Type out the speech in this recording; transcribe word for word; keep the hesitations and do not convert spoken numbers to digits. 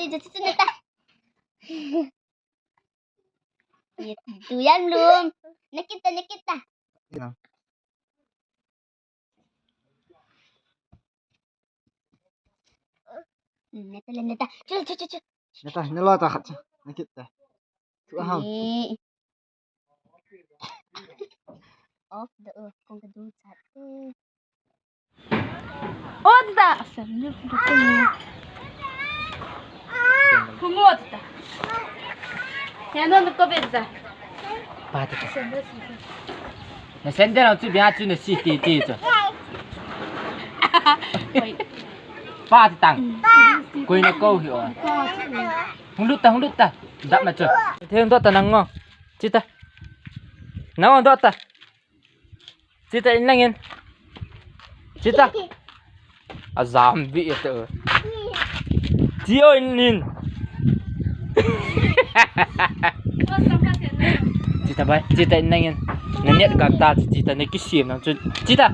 Itu, itu, itu, itu. Itu yang lum. Nakita, nakita. Ya. Hmm, neta, neta. Chul, chul, chul, chul. Neta, nelo ta khat. Nakita. Tu aham. Eh. Off the, uh, kung kadu chat. Oh, tita. Asam ni. Kumo, tita. Yan, no, ko be, tita. Pa, tita. Na sendal chu bia chu na si ti ti chu. Pa, tita. Koi na ko hi o. Hung lut ta, hung lut ta. Dap ma chu. Theng dot ta nang ngo. Chita. Nang ngo dot ta. Chita in lang in. Chita. A zam bi ito. Chi o in in. Chita bai. Chita in lang in. Na net gam ta chita na kisim nang chu. Chita.